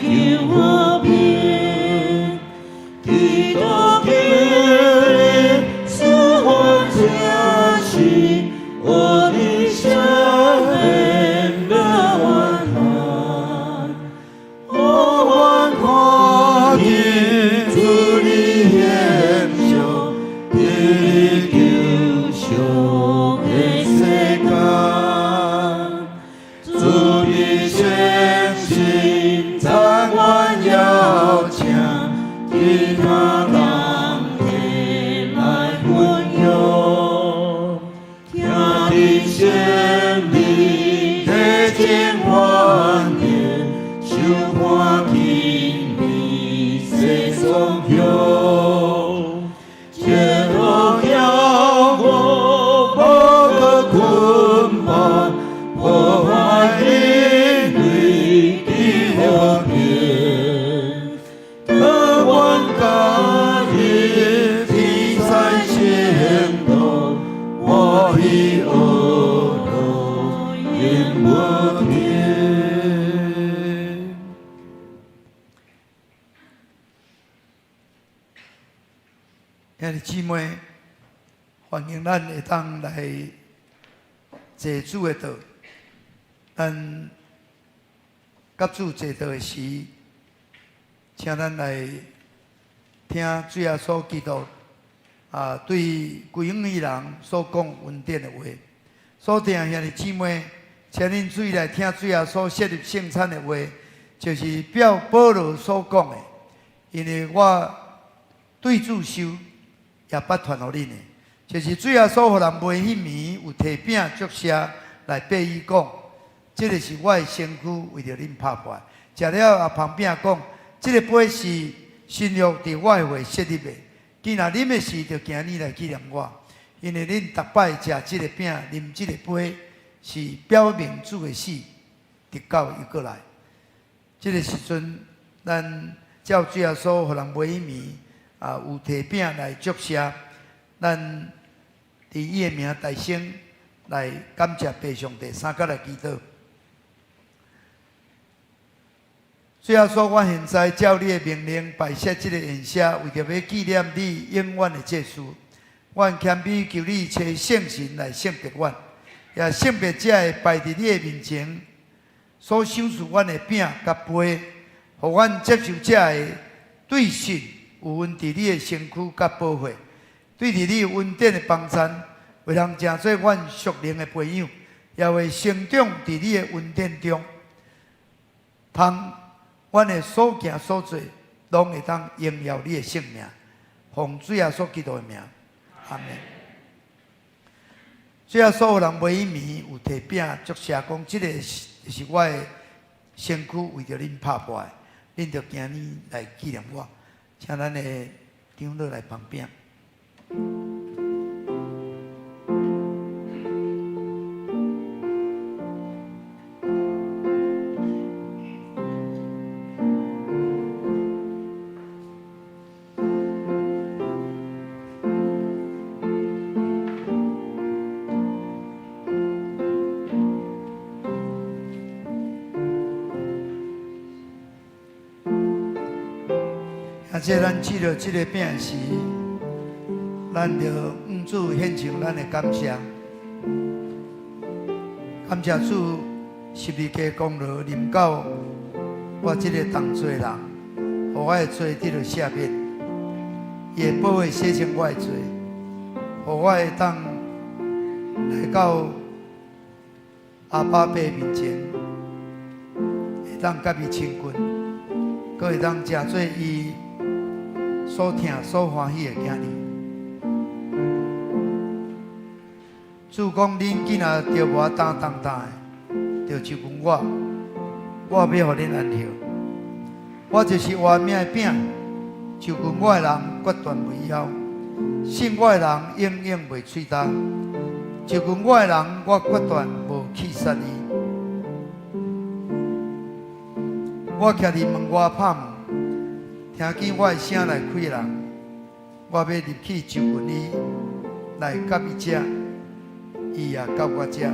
求和平，基督求你賜我這是我的生命的怨恨，予阮看見主的形象，佇你救贖的世間，主的聖心讚阮邀請，其他人體來分享，聽見勝利的真歡迎，受看見你世頌響，前路叫我無閣捆綁，破壞因為的和平，得阮加入天使聖徒，歡喜樂樂永無停。兄弟姊妹，歡迎咱會當來坐主的道。咱佮主坐道的時，請咱來聽主耶穌基督啊，對歸向伊人所講恩典的話。所聽兄弟姊妹，請恁注意來聽主耶穌設立聖餐的話，就是表保羅所講的。因為我對主受，也捌傳予恁的，就是主耶穌予人賣彼暝有提餅祝謝來擘伊講，這个是我的身軀，為著恁拍破的。食了也捧餅講，這个杯是新約佇我的血設立的。既若啉的時，就行呢來紀念我。因為恁逐擺食這个餅、啉這個杯，是表明主的死，直到伊閣來。這个時陣，咱照主耶穌予人賣彼暝啊，有提餅來祝謝，咱佇伊的名大聲來感謝父上帝，三角來祈禱。主耶穌，我現在照你的命令擺設這个宴席，為著欲紀念你永遠的這事。阮謙卑求你差聖神來聖別阮，也聖別這个擺佇你的面前所賞賜阮的餅佮杯，予阮接受這个對信有阮佇你的身軀佮寶血，對佇你恩典的幫贊，會通成做阮屬靈的培養，也會成長佇你的恩典中，通阮的所行所做，攏會當榮耀你的聖名，奉主耶穌基督的名，阿們。主耶穌予人賣彼暝有提餅祝謝講，這个是我的身軀，為著恁拍破的，恁著行呢來紀念我。請咱的長老來捧餅。啊，這咱吃著這个餅時，咱就向主獻上咱的感謝，感謝主十字架功勞臨到我這个同罪人，予我的罪得著赦免，伊的寶血洗淨我的罪，予我會當來到阿爸父面前，會當佮伊親近，閣會當誠做伊所疼、所歡喜的囝兒。主講：恁囝若著無擔重擔的，就就近我，我欲予恁安歇。我就是活命的餅，就近我的人決斷袂枵，信我的人永遠袂喙焦。就近我的人，我決斷無棄殺伊。我徛佇門外拍門，聽見我的聲來開的人，我欲入去就近伊，來佮伊食，伊也佮我食。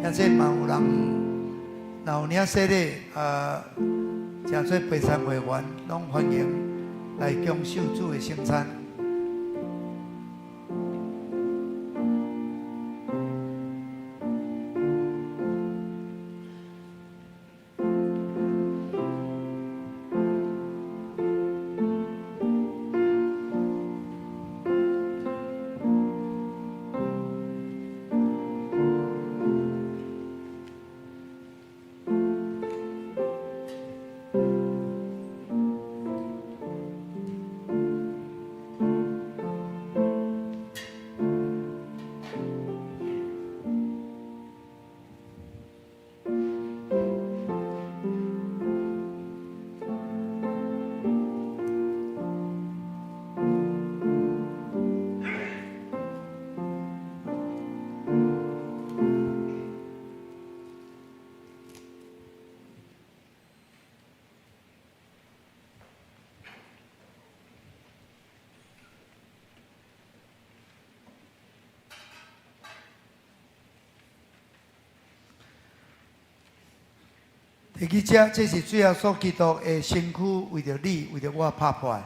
遐這嘛有人，若有領洗禮啊，誠做陪餐會員，攏歡迎來享受主的聖餐。提起這，這是主耶穌基督的身軀，為著你，為著我拍破的。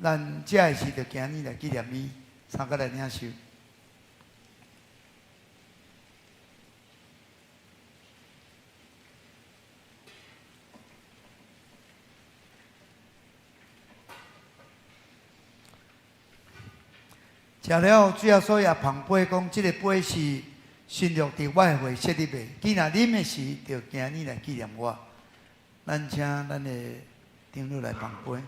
咱食的時，就今日來紀念伊，三個來領受。食了，主耶穌也捧杯講：這个杯是新約佇我的血設立的，既若啉的時，就今日來紀念我。咱請咱的長老來捧杯。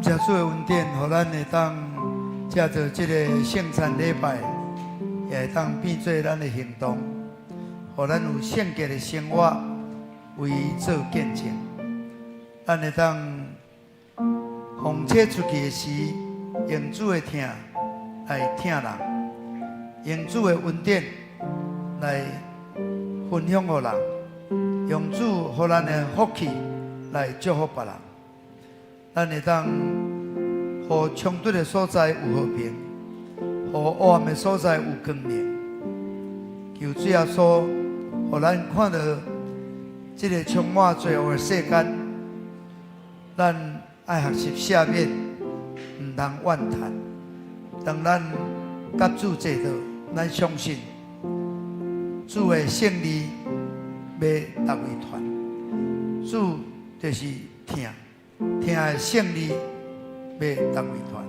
感謝主的恩典，予咱會當藉著這个聖餐禮拜，也會當變做咱的行動，予咱有聖潔的生活，為伊做見證。咱會當奉差出去的時，用主的疼來疼人，用主的恩典來分享予人，用主予咱的福氣來祝福別人。咱會當予衝突的所在有和平，予黑暗的所在有光明。求主耶穌，予咱看著這个充滿罪惡的世間，咱愛學習赦免，毋通怨嘆。當咱佮主坐倒，咱相信主的勝利欲逐位傳。主就是疼。疼的勝利欲逐位傳。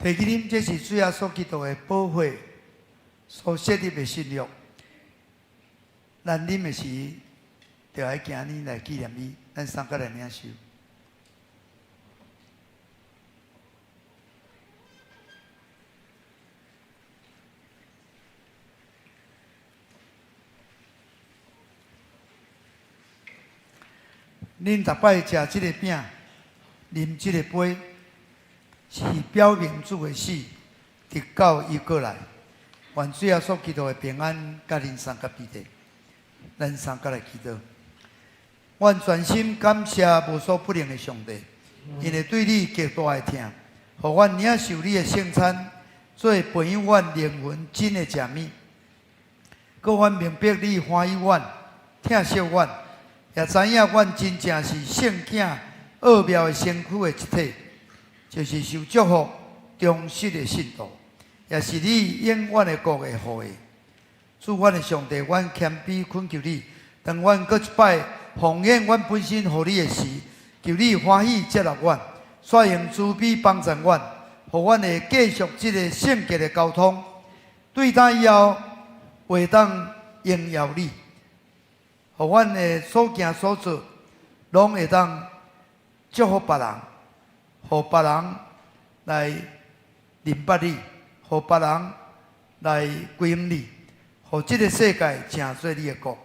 提起啉，這是主耶穌基督的寶血所設立的新約。咱啉的時，就愛行呢來紀念伊。咱三個來領受。恁逐擺食這個餅，啉這個杯，是表明主的死，直到伊閣來。願主耶穌基督的平安，佮恁三個彼得，咱三個來祈禱。阮全心感謝無所不能的上帝，因為對你極大的疼，予阮領受你的聖餐，做培養阮靈魂真的食物。閣阮明白你歡喜阮，疼惜阮。也知影阮真正是聖囝奧妙的身軀的一體，就是受祝福、忠實的信徒，也是你永遠的國的後裔。主，阮的上帝，阮謙卑懇求你，當阮閣一擺奉獻阮本身予你的時，求你歡喜接納阮，煞用慈悲幫助阮，予阮會繼續這個聖潔的交通，對今以後會當榮耀你。予阮的所行所做，攏會當祝福別人，予別人來認捌你，予別人來歸向你，予這個世界成做你的國。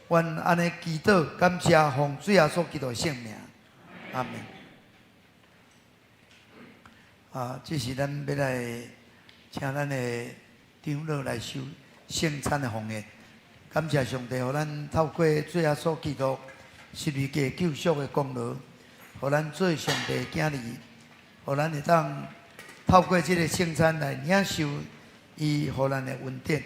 阮按呢祈禱，感謝奉主耶穌基督的聖名，阿們。啊，這是咱欲來請咱的長老來受聖餐的奉獻。感謝上帝，予咱透過主耶穌基督十字架救贖的功勞，予咱做上帝的囝兒，予咱會當透過這個聖餐來領受伊予咱的恩典。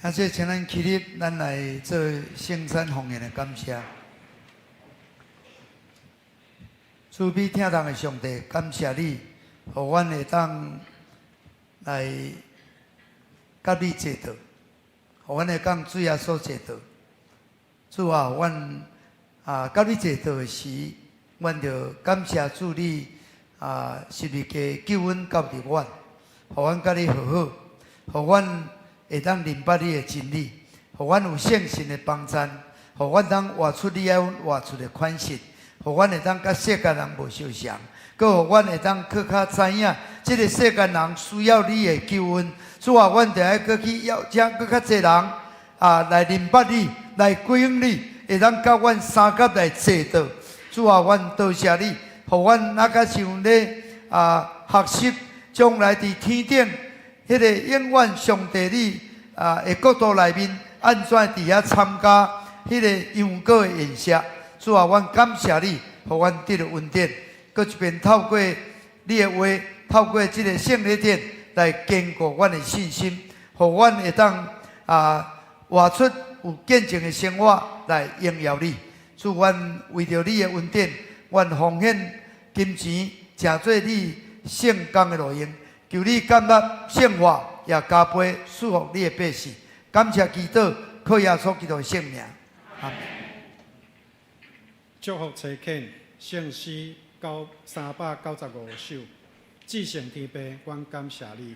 啊，這請咱起立，咱來做聖餐奉獻的感謝。慈悲疼痛的上帝，感謝你，予阮會當來佮你坐桌，予阮會當主耶穌坐桌。主啊，阮啊佮你坐桌的時，阮就感謝主你啊十字架救恩到佇阮，予阮佮你和好，予阮會當認捌你的真理，予阮有聖神的幫贊，予阮當活出你愛阮活出的款式，予阮會當佮世間人無相像，閣予阮會當閣較知影，這個世間人需要你的救恩。主啊，阮著愛閣去邀請閣較濟人啊來認捌你，來歸向你，會當佮阮相佮來坐桌。主啊，阮多謝你，予阮若較像咧啊學習將來佇天頂。彼個永遠上帝你啊的國度內面，按怎佇遐參加彼個羊羔的宴席？主啊，阮感謝你，予阮得著恩典，閣一遍透過你的話，透過這個聖禮典來堅固阮的信心，予阮會當啊活出有見證的生活來榮耀你。主，阮為著你的恩典，阮奉獻金錢，成做你聖工的路用。求你感恩聖化，也加倍賜福你的百姓。感謝祈禱，靠耶穌基督的聖名。阿們。祝福差遣聖詩395首，至聖天父，阮感謝你。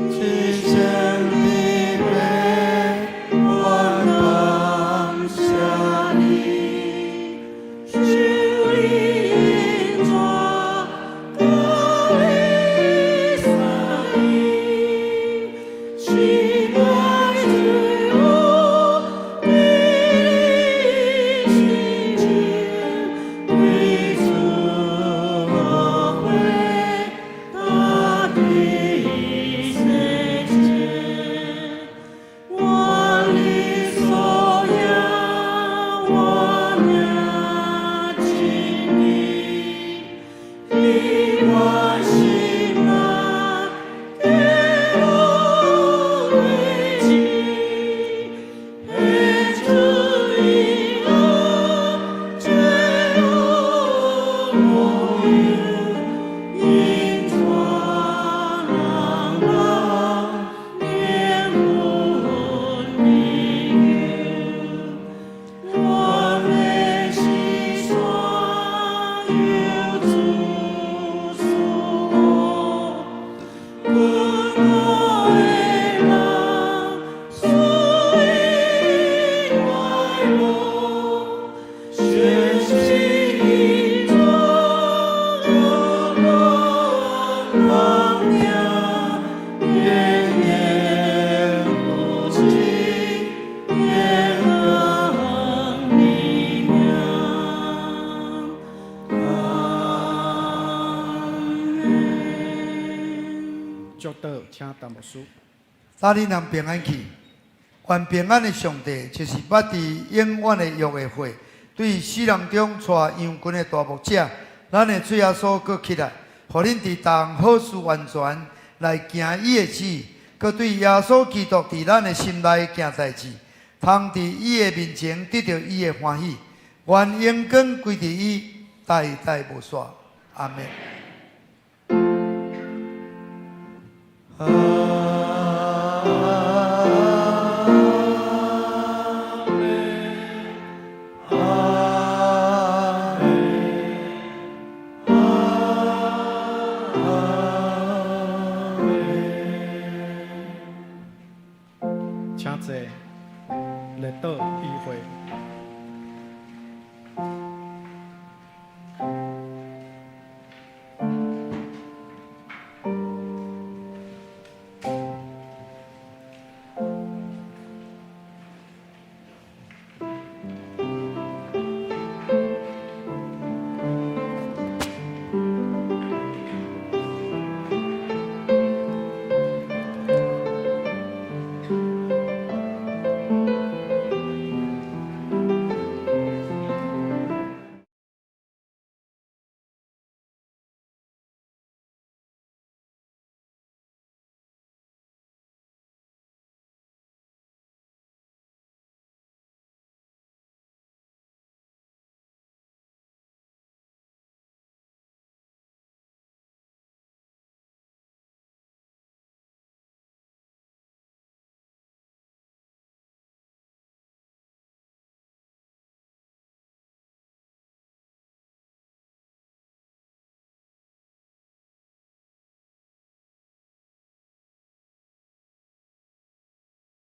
至聖天父，阮感謝請陳牧師。早恁人平安去，願平安的上帝，就是捌佇永遠的約的血，對死人中帶羊群的大牧者，咱的主耶穌閣起來，予恁佇逐項好事完全來行伊的旨，閣對耶穌基督佇咱的心內行代誌，通佇伊的面前得著伊的歡喜。願榮光歸佇伊，代代無煞。阿們。阿們，阿們，阿們。請坐，列倒意會。